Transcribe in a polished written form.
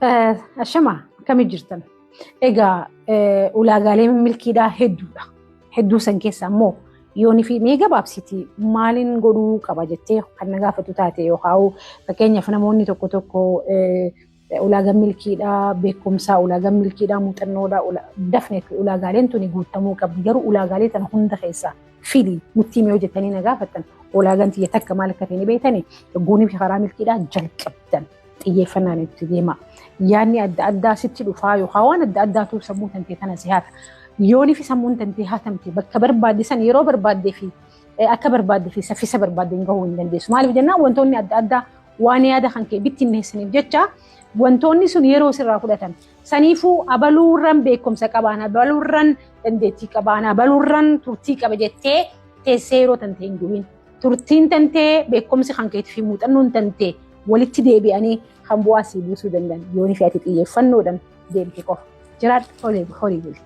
Ashama, akkamii jirtan? Egaa ulaagaaleen milkiidhaa hedduudha. Hedduu san keessa ammoo yoonii fi mee gabaabsiti maaliin godhuu qaba jettee kan na gaafatu taate, yookaan fakkeenyaaf namoonni tokko tokko ulaagaan milkiidhaa beekumsaa, ulaagaan milkiidhaa muuxannoodha, dafne ulaagaaleen tuni guutamuu qabdi, garuu ulaagaalee tana hunda keessaa fili nutti himee hojjetanii na gaafattan, ulaagaan tiyya takka maal akka ta'e ni beektanii? Goonii fi karaa milkiidhaa jalqabdan xiyyeeffannaan itti deema. Yaadni adda addaa sitti dhufaa yookaan waan adda addaatu sammuu tantee tana si haata. Yoonii fi sammuun tantee hatamte, bakka barbaadde san yeroo barbaaddee fi akka barbaadde fi saffisa barbaadde hin gahuu hin dandeessu. Maaliif jennaan, wantoonni adda addaa waan yaada kan kee bittinneessaniif jecha wantoonni sun yeroo sirraa fudhatan. Saniifuu abaluurran beekumsa qabaan, abaluurran dandeettii qabaan, abaluurran turtii qaba jettee teessee yeroo tantee hin gubin. Turtiin tantee, beekumsi kan keetii fi muuxannoon tantee walitti deebi'anii kan bu'aa sii buusuu danda'an yoonii fi ati xiyyeeffannoodhaan deemte qofa. Jiraadhu, horii buli.